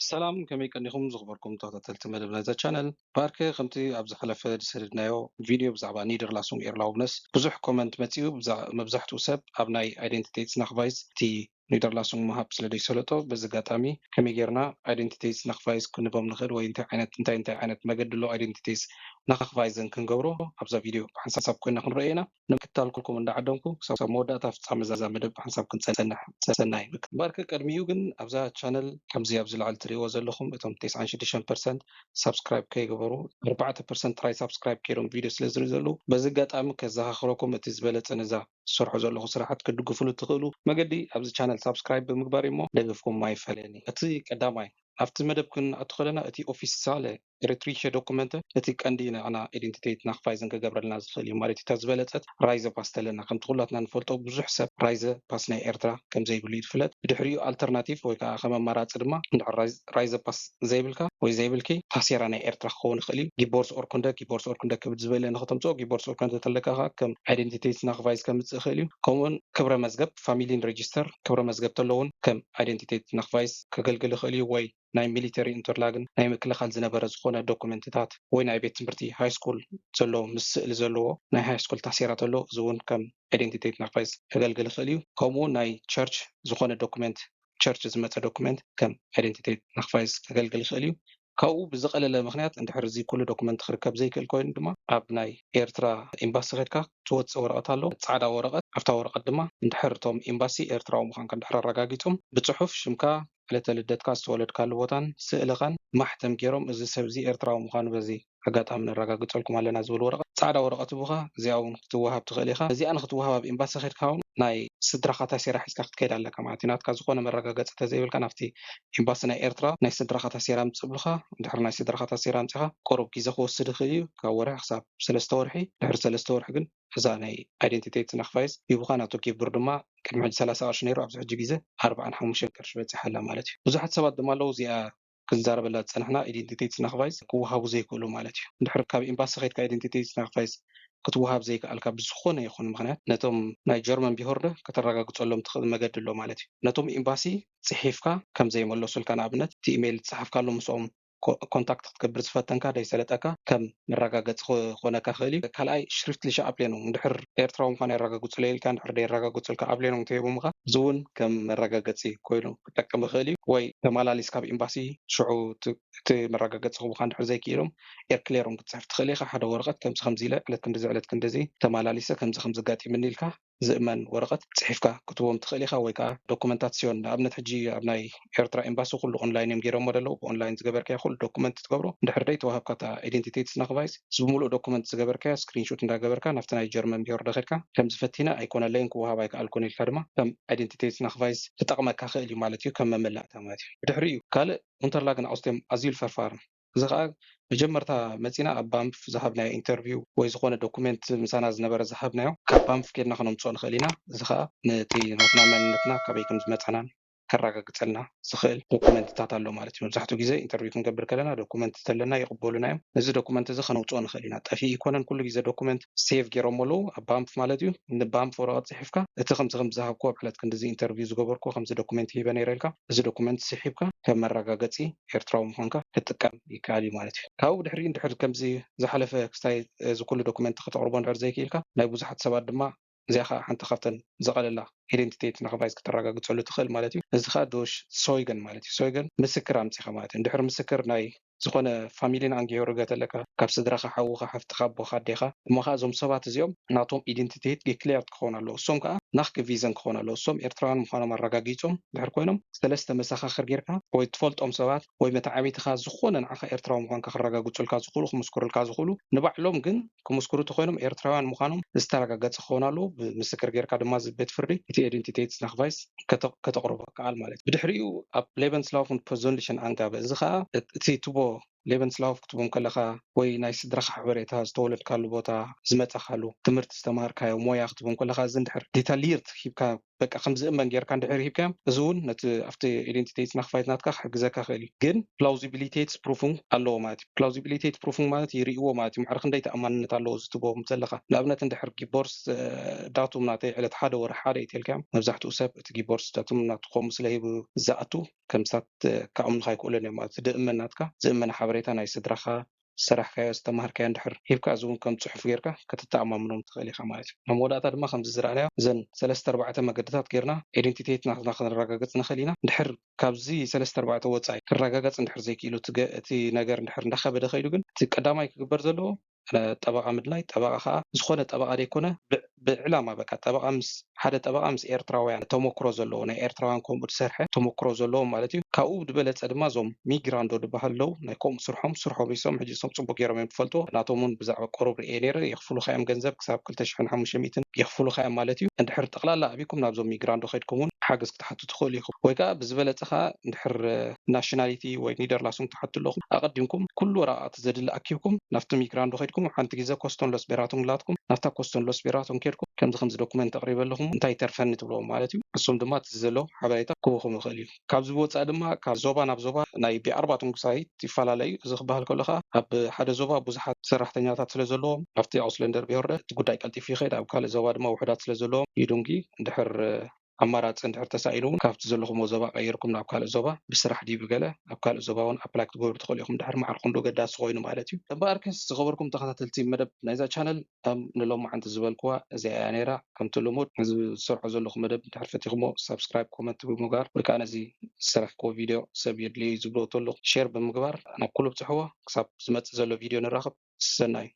ሰላም፣ ከመይ ቀኒኹም ዝኽበርኩም ተኸታተልቲ መደብ ናይዛ ቻነል? ባርከ ከምቲ ኣብ ዝሓለፈ ዝሰደድናዮ ቪድዮ ብዛዕባ ኒደርላሱንግ ኤርላውብነስ ብዙሕ ኮመንት መጺኡ። ብዛ- መብዛሕትኡ ሰብ ኣብ ናይ ኣይደንቲቴትስ ናኽቫይዝ እቲ ኒደርላሱንግ ምሃብ ስለ ዘይሰለጦ፣ በዚ ኣጋጣሚ ከመይ ጌርና ኣይደንቲቴትስ ናኽቫይዝ ክንቦም ንኽእል ወይ እንታይ ዓይነት እንታይ እንታይ ዓይነት መገዲ ኣሎ ኣይደንቲቴትስ ናኽቫይዘን ክንገብሮ ኣብዛ ቪድዮ ብሓንሳብ ኮይና ክንረአ ኢና። ንምክትታልኩም እንዳዓደምኩ ክሳብ መወዳእታ ፍጻመ እዛ መደብ ብሓንሳብ ክንጸንሕ ሰናይ። እምበኣርከ ቅድሚኡ ግን ኣብዛ ቻነል ከምዚ ኣብዚ ላዕሊ ትሪእዎ ዘለኹም እቶም ተስዓን ሽዱሽተን ፐርሰንት ሳብስክራይብ ከይገበሩ ኣርባዕተ ፐርሰንት ጥራይ ሳብስክራይብ ከይሮም ቪድዮ ስለ ዝርኢ ዘለዉ በዚ ኣጋጣሚ ከዘኻኽረኩም እቲ ዝበለጸ ነዛ ዝሰርሖ ዘለኹ ስራሓት ክትድግፉሉ ትኽእሉ መገዲ ኣብዚ ቻነል ሳብስክራይብ ብምግባር እሞ ደገፍኩም ኣይፈለየኒ። እቲ ቀዳማይ ኣብቲ መደብ ክንኣቱ ከለና እቲ ኦፊሳለ ኤሪትሪሸ ዶኩመንት እቲ ቀንዲ ንዓና ኢደንቲቴት ናኽፋይዘን ክገብረልና ዝኽእል እዩ ማለት እዩ። እታ ዝበለጸት ራይዘ ፓስ ተለና ከምቲ ኩላትና ንፈልጦ ብዙሕ ሰብ ራይዘ ፓስ ናይ ኤርትራ ከም ዘይብሉ እዩ ዝፍለጥ። ብድሕሪኡ ኣልተርናቲቭ ወይ ከዓ ከም ኣማራፂ ድማ እንድሕር ራይዘ ፓስ ዘይብልካ ወይ ዘይብልኪ ታሴራ ናይ ኤርትራ ክኸውን ይኽእል እዩ። ጊቦርስ ኦርኩንደ ጊቦርስ ኦርኩንደ ክብል ዝበለ ንክተምፅኦ ጊቦርስ ኦርኩንደ ተለካ ከዓ ከም ኣይደንቲቴት ናኽፋይዝ ከምፅእ ይኽእል እዩ። ከምኡውን ክብረ መዝገብ ፋሚሊን ሬጅስተር ክብረ መዝገብ ተለውን ከም ኣይደንቲቴት ናኽፋይዝ ከገልግል ይኽእል እዩ ወይ ናይ ሚሊተሪ እንተርላግን ናይ ምክልኻል ዝነበረ ዝኾነ ዶኩመንትታት ወይ ናይ ቤት ትምህርቲ ሃይ ስኩል ዘሎ ምስ ስእሊ ዘለዎ ናይ ሃይ ስኩል ታሴራ ተሎ እዚ እውን ከም ኣይደንቲቴት ናኽፋይዝ ከገልግል ይኽእል እዩ። ከምኡ ናይ ቸርች ዝኾነ ዶኩመንት ቸርች ዝመፀ ዶኩመንት ከም ኣይደንቲቴት ናኽፋይዝ ከገልግል ይኽእል እዩ። ካብኡ ብዝቐለለ ምክንያት እንድሕር እዚ ኩሉ ዶኩመንት ክርከብ ዘይክእል ኮይኑ ድማ ኣብ ናይ ኤርትራ ኤምባሲ ከድካ ትወፅእ ወረቐት ኣሎ፣ ፃዕዳ ወረቐት። ኣብታ ወረቐት ድማ እንድሕር እቶም ኤምባሲ ኤርትራዊ ምዃንካ እንድሕር ኣረጋጊፆም ብፅሑፍ ሽምካ ዕለተ ልደትካ ዝተወለድካሉ ቦታን ስእልኻን ማሕተም ገይሮም እዚ ሰብ እዚ ኤርትራዊ ምዃኑ በዚ ኣጋጣሚ ነረጋግፀልኩም ኣለና ዝብል ወረቐት ፃዕዳ ወረቐት ቡኻ እዚኣ እውን ክትወሃብ ትኽእል ኢኻ። እዚኣ ንክትወሃብ ኣብ ኤምባሲ ከድካ እውን ናይ ስድራኻ ታሴራ ሒዝካ ክትከይድ ኣለካ ማለት እዩ። ናትካ ዝኾነ መረጋገፂ ተዘይብልካ ናብቲ ኤምባሲ ናይ ኤርትራ ናይ ስድራኻ ታሴራ ምፅእ ብልካ። እንድሕር ናይ ስድራኻ ታሴራ ኣምፂኻ ቁሩብ ግዜ ክወስድ ይኽእል እዩ፣ ካብ ወርሒ ክሳብ ሰለስተ ወርሒ። ድሕሪ ሰለስተ ወርሒ ግን እዛ ናይ ኣይደንቲቴት ናኽፋይዝ ሂቡኻ ናቱ ኪቡር ድማ ቅድሚ ሕጂ ሰላሳ ቅርሺ ነይሩ ኣብዚ ሕጂ ግዜ ኣርባዓን ሓሙሽተን ቅርሺ በፂሓ ኣላ ማለት እዩ። ብዙሓት ሰባት ድማ ኣለዉ እዚኣ ክንዛረበላ ዝፀናሕና ኢደንቲቴት ናኽቫይዝ ክወሃቡ ዘይክእሉ ማለት እዩ። እንድሕር ካብ ኤምባሲ ከይድካ ኢደንቲቴት ናኽቫይዝ ክትወሃብ ዘይከኣልካ ብዝኾነ ይኹን ምክንያት ነቶም ናይ ጀርመን ቢሆርደ ከተረጋግፀሎም ትኽእል መገዲ ኣሎ ማለት እዩ። ነቶም ኤምባሲ ፅሒፍካ ከም ዘይመለሱልካ ንኣብነት እቲ ኢሜይል ዝፀሓፍካሉ ምስኦም ኮንታክት ክትገብር ዝፈተንካ ደይሰለጠካ ከም መረጋገፂ ክኾነካ ክእል እዩ። ካልኣይ ሽሪፍትሊሽ ኣፕሌኖም እንድሕር ኤርትራዊ ምዃን የረጋግፁለይ ኢልካ እንድሕር ደይረጋግፁልካ ኣፕሌኖም ተሂቦምካ እዚ እውን ከም መረጋገፂ ኮይኑ ክጠቅም ይኽእል እዩ። ወይ ተመላሊስ ካብ ኤምባሲ ሽዑ እቲ መረጋገፂ ክቡካ እንድሕር ዘይክኢሎም ኤርክሌሮም ክትፅሕፍ ትኽእል ኢኻ። ሓደ ወረቐት ከምዚ ከምዚ ኢለ ዕለት ክንድዚ ዕለት ክንድዚ ተመላሊሰ ከምዚ ከምዚ ኣጋጢምኒ ኢልካ ዝእመን ወረቐት ፅሒፍካ ክትቦም ትኽእል ኢኻ። ወይ ከዓ ዶኩመንታሲዮን ንኣብነት ሕጂ ኣብ ናይ ኤርትራ ኤምባሲ ኩሉ ኦንላይን እዮም ገይሮሞ ዘለዉ ብኦንላይን ዝገበርካዮ ኩሉ ዶኩመንት ትገብሮ እንድሕር ደይ ተዋሃብካ እታ ኢደንቲቴትስ ናኽቫይዝ እዚ ብምሉእ ዶኩመንት ዝገበርካዮ ስክሪንሹት እንዳገበርካ ናብቲ ናይ ጀርመን ቢሮ ደኺድካ ከምዚ ፈቲነ ኣይኮነለይን ክወሃብ ኣይከኣልኩን ኢልካ ድማ ከም ኢደንቲቴትስ ናኽቫይዝ ክጠቕመካ ክእል እዩ ማለት እዩ ከም መመላእታ ማለት እዩ። ብድሕሪኡ ካልእ ኡንተርላግን ኣውስቴም ኣዚል ፈርፋርን እዚ ከዓ መጀመርታ መፂና ኣብ ባምፍ ዝሃብናዮ ኢንተርቪው ወይ ዝኾነ ዶኩመንት ምሳና ዝነበረ ዝሃብናዮ ካብ ባምፍ ኬድና ከነምፅኦ ንኽእል ኢና። እዚ ከዓ ነቲ ናትና መንነትና ካበይ ከም ዝመፃናን ከረጋግፀልና ዝኽእል ዶኩመንትታት ኣሎ ማለት እዩ። መብዛሕትኡ ግዜ ኢንተርቪው ክንገብር ከለና ዶኩመንት ተለና ይቕበሉና እዮም። እዚ ዶኩመንት እዚ ከነውፅኦ ንኽእል ኢና። ጠፊኡ ይኮነን ኩሉ ግዜ ዶኩመንት ሴቭ ገይሮም ኣለዉ ኣብ ባምፍ ማለት እዩ። ንባምፍ ወረቐት ፅሒፍካ እቲ ከምዚ ከም ዝሃብኩ ኣብ ዕለት ክንድዚ ኢንተርቪው ዝገበርኩ ከምዚ ዶኩመንት ሂበ ነይረ ኢልካ እዚ ዶኩመንት ስሒብካ ከም መረጋገፂ ኤርትራዊ ምዃንካ ክትጥቀም ይከኣል እዩ ማለት እዩ። ካብኡ ብድሕሪ እንድሕር ከምዚ ዝሓለፈ ክስታይ እዚ ኩሉ ዶኩመንት ከተቕርቦ እንድሕር ዘይክኢልካ ናይ ብዙሓት ሰባት ድማ እዚኣ ከዓ ሓንቲ ካብተን ዝቐለላ ኢደንቲቴት ንኽባይዝ ክተረጋግፀሉ ትኽእል ማለት እዩ። እዚ ከዓ ዶሽ ሶይገን ማለት እዩ። ሶይገን ምስክር ኣምፂኻ ማለት እዩ። እንድሕር ምስክር ናይ ዝኾነ ፋሚሊን ኣንጌሆርገ ተለካ ካብ ስድራኻ ሓውኻ ሓፍትኻ ኣቦኻ ኣዴኻ እሞ ከዓ እዞም ሰባት እዚኦም ናቶም ኢደንቲቴት ዲክሌርድ ክኸውን ኣለዎ እሶም ከዓ ናክ ቪዘን ክኸውን ኣለዎ እሶም ኤርትራውያን ምዃኖም ኣረጋጊፆም ድሕር ኮይኖም ሰለስተ መሰኻኽር ጌርካ ወይ ትፈልጦም ሰባት ወይ መተዓቢትኻ ዝኾነ ንዓኻ ኤርትራዊ ምዃንካ ክረጋግፁልካ ዝኽእሉ ክምስክሩልካ ዝኽእሉ ንባዕሎም ግን ክምስክሩ ተኮይኖም ኤርትራውያን ምዃኖም ዝተረጋገፀ ክኸውን ኣለዎ ብምስክር ጌርካ ድማ ዝቤት ፍርዲ እቲ ኢደንቲቴት ናክቫይስ ከተቕርቦ ከኣል ማለት እዩ። ብድሕሪኡ ኣብ ሌቨንስላውፍ ፐርዞንሊሽን ኣንጋበ እዚ ከዓ እቲ ትቦ ሌቨንስላውፍ ክትቦም ከለካ ወይ ናይ ስድራካ ሓበሬታ ዝተወለድካሉ ቦታ ዝመፀካሉ ትምህርቲ ዝተማሃርካዮ ሞያ ክትቦም ከለካ እዚ እንድሕር ዲታሊርት ሂብካ በቃ ከም ዝእመን ጌርካ እንድሕር ሂብካዮም፣ እዚ እውን ነቲ ኣብቲ ኢደንቲቴት ናክፋይት ናትካ ክሕግዘካ ክእል እዩ። ግን ፕላውዚቢሊቴት ፕሩፍን ኣለዎ ማለት እዩ። ፕላውዚቢሊቴት ፕሩፍን ማለት ይርእይዎ ማለት እዩ። ማዕረ ክንደይ ተኣማንነት ኣለዎ ዝትቦም ዘለካ። ንኣብነት እንድሕር ጊቦርስ ዳቱም ናተይ ዕለት ሓደ ወርሒ ሓደ ይተልካዮም፣ መብዛሕትኡ ሰብ እቲ ጊቦርስ ዳቱም ናቱ ከምኡ ስለ ሂቡ ዝኣቱ ከምሳት ክኣምኑካ ኣይክእሉን እዮም ማለት እዩ። ዝእመን ናትካ ዝእመን ሓበሬታ ናይ ስድራኻ ዝሰራሕካዮ ዝተማሃርካዮ እንድሕር ሂብካ፣ እዚ እውን ከም ፅሑፍ ጌርካ ክትተኣማምኖም ትኽእል ኢኻ ማለት እዩ። ኣብ መወዳእታ ድማ ከምዚ ዝረኣናዮ እዘን ሰለስተ ኣርባዕተ መገድታት ጌርና ኢደንቲቴት ናትና ክንረጋገፅ ንኽእል ኢና። እንድሕር ካብዚ ሰለስተ ኣርባዕተ ወፃኢ ክረጋገፅ እንድሕር ዘይክኢሉ እቲ ገ- እቲ ነገር እንድሕር እንዳኸበደ ከይዱ ግን እቲ ቀዳማይ ክግበር ዘለዎ ጠበቓ ምድላይ። ጠበቓ ከዓ ዝኾነ ጠበቓ ዘይኮነ ብዕላማ በቃ ጠበቓ ምስ ሓደ ጠበቓ ምስ ኤርትራውያን ተመክሮ ዘለዎ ናይ ኤርትራውያን ከምኡ ዝሰርሐ ተመክሮ ዘለዎም ማለት እዩ። ካብኡ ዝበለፀ ድማ እዞም ሚግራንዶ ዝበሃል ኣለዉ ናይ ከምኡ ስርሖም ስርሖም ሪሶም ሕጂ እሶም ፅቡቅ ገይሮም እዮም ዝፈልጥዎ። ናቶም እውን ብዛዕባ ቆሩብ ርኤ ነይረ። የኽፍሉካ እዮም ገንዘብ ክሳብ ክልተ ሽሕን ሓሙሽተ ሚእትን የኽፍሉካ እዮም ማለት እዩ። እንድሕር ጠቕላላ ኣቢኩም ናብዞም ሚግራንዶ ከይድኩም እውን ሓገዝ ክትሓቱ ትኽእሉ ኢኹም። ወይ ከዓ ብዝበለፀ ከዓ እንድሕር ናሽናሊቲ ወይ ኒደርላንድስ ትሓቱ ኣለኹም ኣቐዲምኩም ኩሉ ወረቃቕቲ ዘድሊ ኣኪብኩም ናብቲ ሚግራንዶ ከይድኩም ሓንቲ ግዜ ኮስቶን ሎስ ቤራቱን ላትኩም ናብታ ኮስቶን ሎስ ቤራቱን ከይድኩም ከምዚ ከምዚ ዶኩመንት ኣቕሪበ ኣለኹም እንታይ ይተርፈኒ ትብልዎም ማለት እዩ። እሱም ድማ እቲ ዘሎ ሓበሬታ ክህቡኹም ይኽእል እዩ። ካብዚ ወፃኢ ድማ ካብ ዞባ ናብ ዞባ ናይ ብኣርባዕቱን ጉሳይት ይፈላለዩ። እዚ ክበሃል ከሎ ከዓ ኣብ ሓደ ዞባ ብዙሓት ሰራሕተኛታት ስለ ዘለዎም ኣብቲ ኣውስለንደር ቢሆርደ እቲ ጉዳይ ቀልጢፉ ይኸይድ። ኣብ ካልእ ዞባ ድማ ውሑዳት ስለ ዘለዎም ይዱንጊ እንድሕር ኣማራፂ እንድሕር ተሳኢኑ እውን ካብቲ ዘለኹምዎ ዞባ ቀይርኩም ናብ ካልእ ዞባ ብስራሕ ድዩ ብገለ ኣብ ካልእ ዞባ እውን ኣፕላይ ክትገብሩ ትኽእሉ ኢኹም። ድሕር ማዕርኩም ዶ ገዳሲ ኮይኑ ማለት እዩ። እምበኣርከስ ዝኸበርኩም ተኸታተልቲ መደብ ናይዛ ቻነል ከም ንሎማዓንቲ ዝበልክዋ እዚኣ እያ ነይራ። ከምቲ ልሙድ ነዚ ዝሰርሖ ዘለኹ መደብ እንድሕር ፈቲኹሞ ሳብስክራይብ ኮመንት ብምግባር ወይ ከዓ ነዚ ዝሰራሕክዎ ቪድዮ ሰብ የድልዮ እዩ ዝብሎ ተሎ ሼር ብምግባር ናብ ኩሉ ብፅሕዎ። ክሳብ ዝመፅእ ዘሎ ቪድዮ ንራኸብ። ሰናይ።